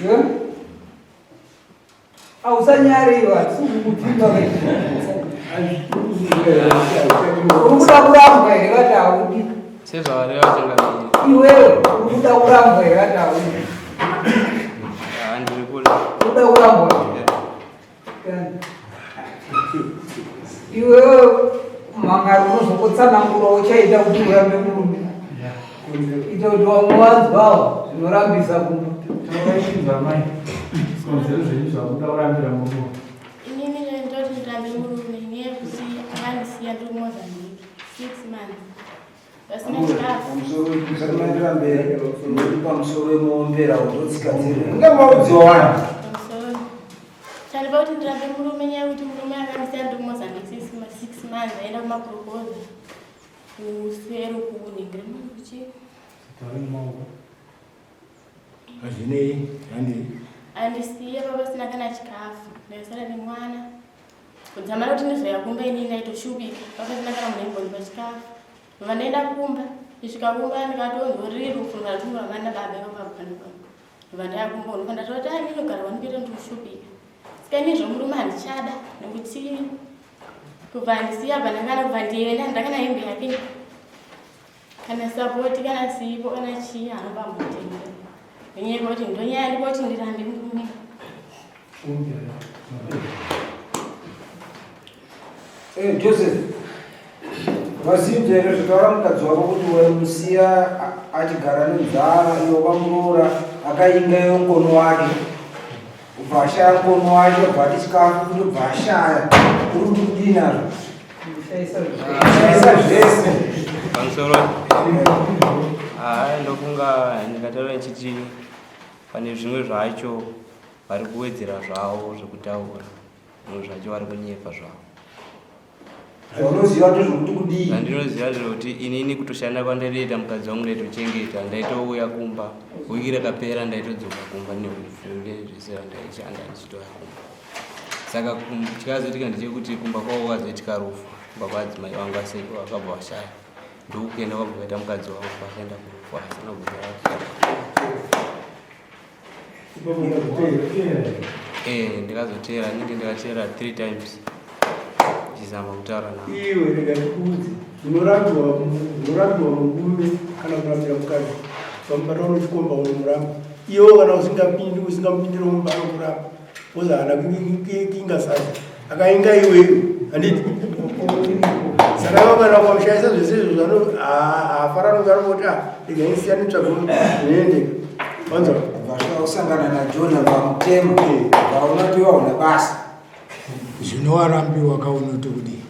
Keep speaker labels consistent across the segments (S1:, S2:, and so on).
S1: Iwe? Ausanyare iwe, hatisi kukupfimba kai. Uri kuda kurambwa here kati haudi?
S2: Sezvavareva changamire.
S1: Iwewe uri kuda kurambwa here kati haudi?
S2: Ah, ndiri kuda.
S1: Uri kuda kurambwa? Iwewe mhangari unozongotsanangura uchaita kuti urambe murume. Ita kuti vamwe vanzwawo zvinorambisa kumba.
S3: Tawachinzwa mai. Zvikonzero zvenyu zvakuda kurambira murume.
S4: Inini ndoti ndirambe murume nyaya yekuti akandisiya ndiri kuMozambique 6 months vasina chikafu.
S5: Pamusoro musati mberi ndoti pamusoro wemuombera utotsika dziri. Inga maudziwa wani.
S4: Pamusoro. Chandipa kuti ndirambe murume nyaya yekuti murume akandisiya ndiri kuMozambique 6 months aenda kumaproposal kusero kunhingire kuchi.
S6: Hazvinei, handei.
S4: Andisiya pasina kana chikafu ndaisara nemwana kudzamara kuti ndizoya kumba inini ndaitoshupika papasina kana munhu aimbondipa chikafu ndobva ndaenda kumba ndisvika kumba ndikatonzwa riri rufu ndikatumwa vana baba ivapabva ndobva ndaya kumba ndobva ndatoti ai ndinogara kwandikuita ndikushupika saka ini zvemurume handichada nekuti kubva andisiya bva ndakana kubva ndienda ndakana hembe yake kana sapoti kana sipo kana chii anobambotenga nenyaya yekuti ndonyaya ndikuti ndirambe murume.
S5: Eh, Joseph, vazinji here zvitaura mukadzi wako kuti waimusiya achigara nenzara iwe wamuroora akainga iwe mukono wake ubva ashaya mukono wake ubva ati chikafu kuti ubva ashaya uri kuti kudii nazvo shaisa zvese.
S2: Pamusoro. Haa, ndofunga ndikataura ndichiti pane zvimwe zvacho vari kuwedzera zvavo zvekutaura, zvimwe zvacho vari kunyepa zvavo.
S5: Zvaunoziva ndezvekuti kudii?
S2: Zvandinoziva ndezvekuti inini kutoshanda kwandaiita mukadzi wangu ndaitochengeta, ndaitouya kumba wiki rakapera ndaitodzoka kumba neupfu nezvese zvandaishanda ndichitouya kumba. Saka chikazoitika ndechekuti kumba kwavo kwazoitika rufu, kumba kwaadzimai vangu aseko vakabva vashaya, ndokuenda kwabva kwaita mukadzi wangu kwakaenda kurufu asina kubva. Eh, ndikazoteera ndinge ndikateera 3 times ndichizama kutaura navo.
S3: Iwe rega ndikuudze, unorambiwa unorambiwa murume kana kurambira mukadzi pamubata unochikomba unomuramba iwewo kana usingapindi usingamupindire mumba anokuramba ozi haana kuinga sadza akainga iwewe handiti saka iwe kana ukamushaisa zvese izvo zvano haafara anonge anongoti ah rega ndisiya nditsvage zvinoendeka wanzwa.
S5: Vasvika kusangana naJona pamutemo vaona kuti iwe hauna basa.
S6: Zvino warambiwa ka unoti kudii?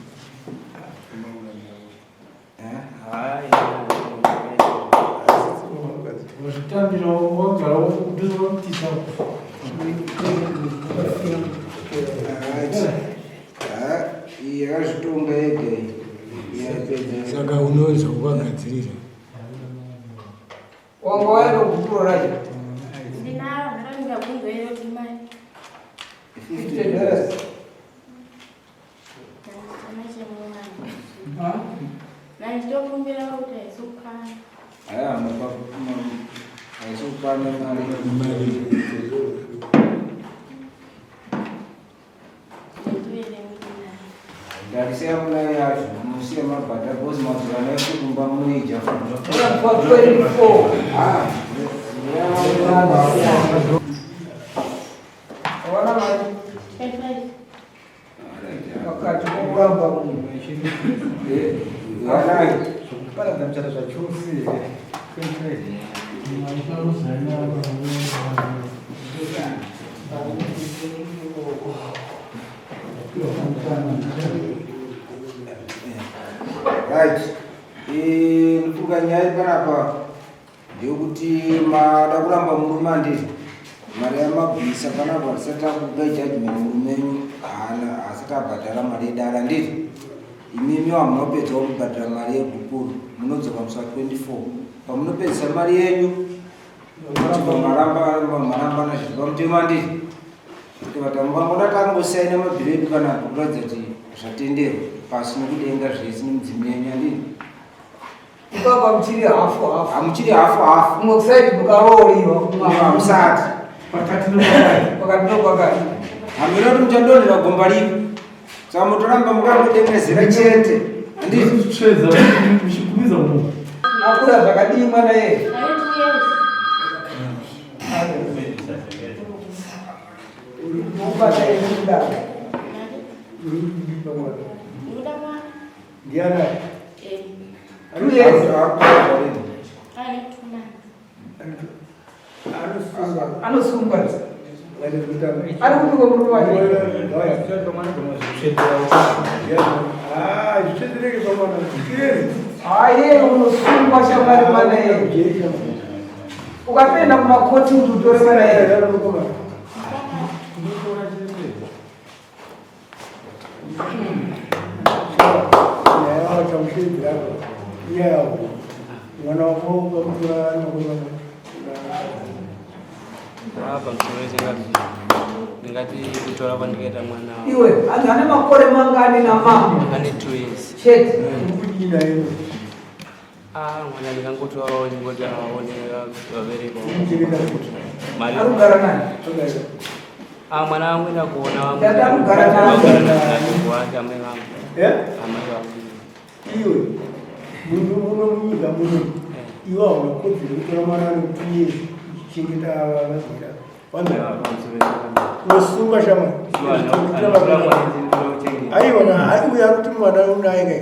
S3: Wazvitambira wagara ndozvavanotisa.
S5: Right. Ah, iyi yakazvitonga yega iyi. Yapedza.
S6: Saka unonzi wakagadzirira.
S1: Wanga waenda gupuro racho.
S4: Ndinaro nharo ndingabvunzwa here kuti mai
S1: $50.
S4: Chama chemwana. Nanditokumbira kuti haisi kukwana.
S5: Aya, haisi kukwana mari.
S6: Mari.
S5: Ndarisei muna yacho, musiye mabhadha because madzora nayo kumba munoidya futi.
S1: Kwa 24.
S5: Ah,
S1: Waona mari
S4: 25.
S1: pakati pokuramba munhu echiri.
S5: Right.
S3: Zvekuparadza muchato zvachose. 25.
S5: Right. Eh, ndofunga nyaya iri panapa ndeyekuti mada kuramba murume handiti mari yamabvisa panapa tisati takupa judgment murume wenyu haana asati abhadhara mari yedare handiti imimi hamunopedzawo kubhadhara mari yegupuro munodzoka musi wa 24 pamunopedzisa mari yenyu maramba marambana zviri pamutemo handiti kuti vatambangoda tangosaina mabhiro edu kana kuratidza kuti zvatenderwa pasi nekudenga zvese nemudzimu yenyu handiti
S1: Ipapa muchiri hafu hafu.
S5: Hamuchiri hafu hafu.
S1: Kumwe kusaidi mukarooriwa.
S5: Hamusati.
S7: Pakati nepakati.
S1: Pakati nepakati.
S5: Hameno kuti muchadonhera gomba ripi. Saka mutoramba mukangodemezera chete. Handizvo?
S7: Tsvedza muchigumiza munhu.
S1: Akura zvakadii mwana yeye?
S4: Ane 2 years.
S1: Ubata yekudaro.
S4: Nani? Ndikuda mwana.
S3: Ndiani?
S4: Eh.
S1: 2 years.
S4: Ane 2 months.
S3: Anosungwa.
S1: Anosungwa. Ari kupiko murume wacho? Haye unosungwa shamwari mwana yeye. Ukapenda kumakoti kuti utore mwana yeye.
S3: Mwana wako ukamutora.
S2: Apa ndingati kutora kwandikaita mwana.
S1: Iwe, anhu ane makore mangani namama?
S2: Ane 2 years.
S1: Chete.
S2: Ah, mwana ndingangotorawo ndingoti aone vabereki. Mari.
S1: Ari kugara nani?
S2: Ah, mwana wangu enda kuona wangu.
S1: Tata ari kugara nani?
S2: Wake amai vangu. Amai vangu.
S3: Iwe munhu muno munyika muno, iwe hauna kodzero yekutora mwana ane 2 years uchichengeta vazera. Unosungwa shamwari. Aiwa, uyo ari kuti mwana unaye kai.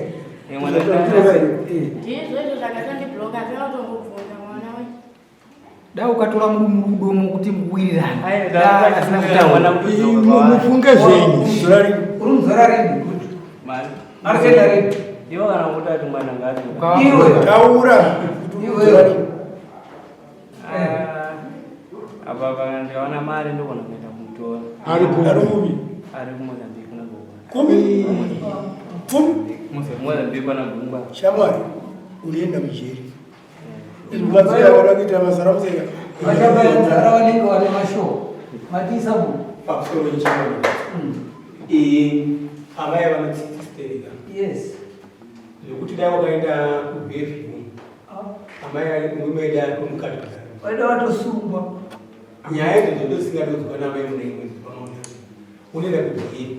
S4: Ndizvo izvo zvakatondibloka, handina kutombobvunza mwana we.
S8: Dai ukatora murudo mukuti muwirirane.
S2: Ai,
S8: Dai asina kutaura.
S6: Mufunge zvenyu.
S1: Uri mudzora rini?
S2: Mari.
S1: Ari kuenda rini?
S2: Iwo kana kutati mwana ngati.
S1: Iwe.
S3: Taura kuti
S1: Iwe.
S2: Ah, apa kana ndikaona mari ndogona kuenda kumutora.
S6: Ari kupi?
S3: Ari kupi?
S2: Ari kuMozambique kuna gogo.
S3: Kumi pfumi.
S2: Mozambique kuna gungwa.
S3: Shamwari, unoenda mujeri. Izvi kuita mazara museka.
S1: Vachabaya nzara vanenge vane mashoko. Matisa bu.
S9: Pamusoro chimwe. Amai vanotsitsistereka.
S1: Yes.
S9: Zvekuti dai wakaenda kuBellevue, amai murume wedu ari mukati kudaro.
S1: Vaida vatosungwa.
S9: Nyaya idzodzo ndodzisingadodzwa namai mune imwe pamaona. Unoenda kujeri.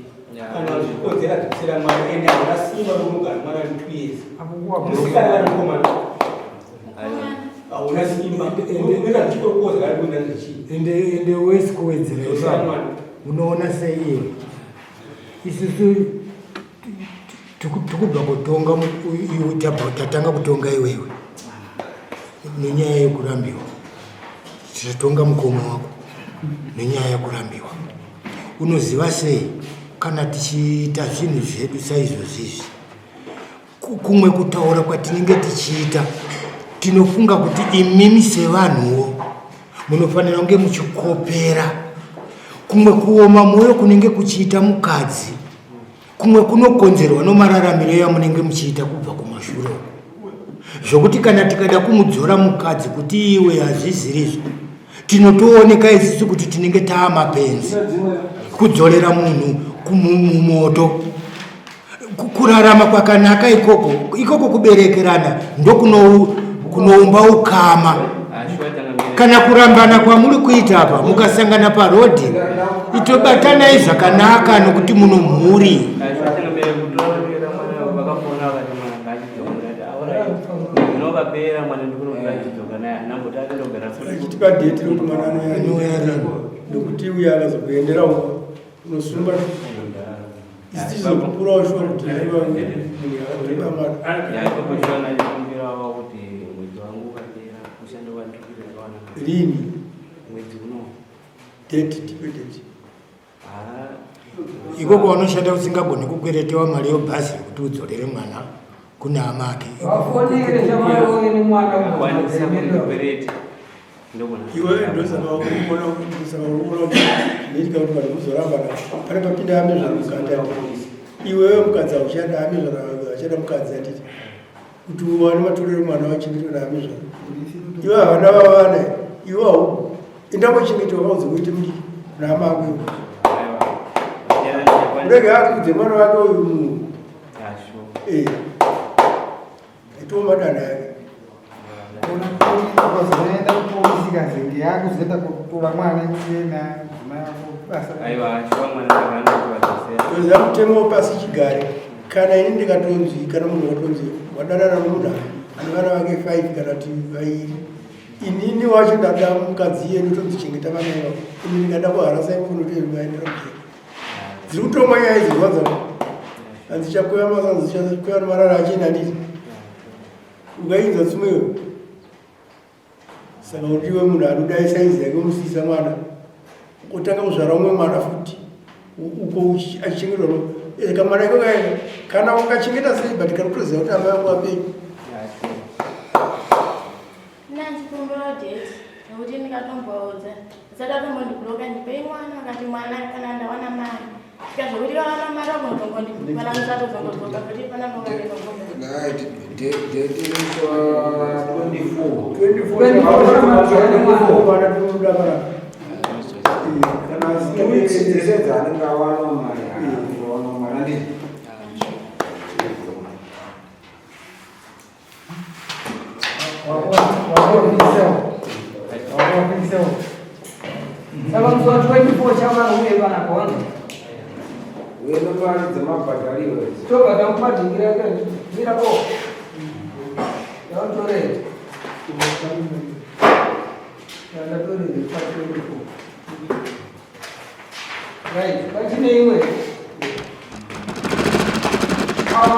S9: Kana zvichikodzera dzosera mwana, ende hauna simba rokunogara mwana ane 2 years. Musikana kana mukomana. Hauna simba. Unoenda zvichikokoza ari kuenda zvichii.
S6: Ende wesi kuwedzera
S9: Dzosera
S6: ipapo.
S9: mwana.
S6: Unoona seiye isusu tikubva kutonga iwe tatanga kutonga iwewe nenyaya yekurambiwa. Tichatonga mukoma wako nenyaya yekurambiwa. Unoziva sei kana tichiita zvinhu zvedu saizvozvizvi, kumwe kutaura kwatinenge tichiita tinofunga kuti imimi sevanhuwo munofanira kunge muchikopera. Kumwe kuoma mwoyo kunenge kuchiita mukadzi, kumwe kunokonzerwa nomararamiro yamunenge muchiita kubva kumashure uko, zvokuti kana tikada kumudzora mukadzi kuti iwe hazvizirizvo, tinotooneka isusu kuti tinenge taamapenzi kudzorera munhu mumoto. Kurarama kwakanaka ikoko, ikoko kuberekerana ndokunoumba ukama. Kana kurambana kwamuri kuita apa, mukasangana parodhi itobatanai zvakanaka nokuti muno mhuri.
S2: Vakafona vakati mwana ngachidzoka, ndikati alright, zvinokapera mwana ndikunokuti achidzoka naye anamboti atendogara.
S3: Achitipa date rekuti mwana
S6: Anouya
S3: anouya
S6: rini.
S3: nekuti uyo akazokuendera uko unosungwa. Isi tichizokupurawo shuwa kuti munhu mwana.
S2: Yaitokoshwa nachikumbirawo kuti mwedzi wangu ukapera kushanda kwandiri ndikawana.
S3: Rini?
S2: Mwedzi uno.
S3: Date, tipe date.
S2: Ah.
S6: Ikoko wanoshanda usingagoni kukweretewa mari yebhazi yekuti udzorere mwana kuna hama ake.
S1: Vafonere shamwari uye nemwana.
S2: Kwanisa kundikwereti ndogona.
S3: Iwe ndosaka urikuona kuti zvinoitika kuti vanhu muzorambana pane papinda amezvara mukati ati iwewe mukadzi hauchada amezvara, achada mukadzi atiti kuti uwane matorero mwana wachengetwa naamezvara. Iwe havana vavana, iwe hau enda kochengetwa kauze kuite mudiki kuna hama ako iwe. Urege akudze mwana wake uyu munhu. Itiwo madanho ake.
S7: Ukazoenda kupolisi kazenge yakuzoenda.
S8: Kutora mwana uye namudzimai wako basa.
S2: Aiwa, shuwa mwana ndakanotovadzosera.
S3: Toziva mutemo wepasi chigare kana ini ndikatonzi kana munhu watonzi wadanana nomunhu ane vana vake 5 kana kuti vairi inini wacho ndada mukadzi iye ndotonzi chengeta vana ivavo ini ndikada kuharasa ivo unotovaendera kujeri dziri kutomwa nyaya idzi rwadza hanzi chakweva masanzi chakweva nomarara achena handiti ukainza tsumo iyo saka kuti iwe munhu anodai saizi yake unosiyisa mwana otanga kuzvara umwe mwana futi uko achichengetwa eh, kamwana iko kaenda kana ukachengeta sei but kari kutoziva kuti amai vangu vapenyu
S4: Nandikumbira date nekuti ndikatomboudza asati atombondibloka ndipei mwana akati mwana kana ndawana mari svika zvekuti kawana mari wakunotombondipana musatozongodzoka kuti pana
S5: Right, date inoitwa 24.
S3: 24 mwana tinoda kana kana
S5: 2 weeks dzese dzaanenge awana mari, awana mari handiti?
S1: Saka musi wa 24 chamwana uye panapa wanza.
S5: Uye nemari dzemabhadhariwa idzi.
S1: Tobva tamupadhingira mira ko. Ndamutorere. Ndatorere pa 24. Right, pachine imwe. Ava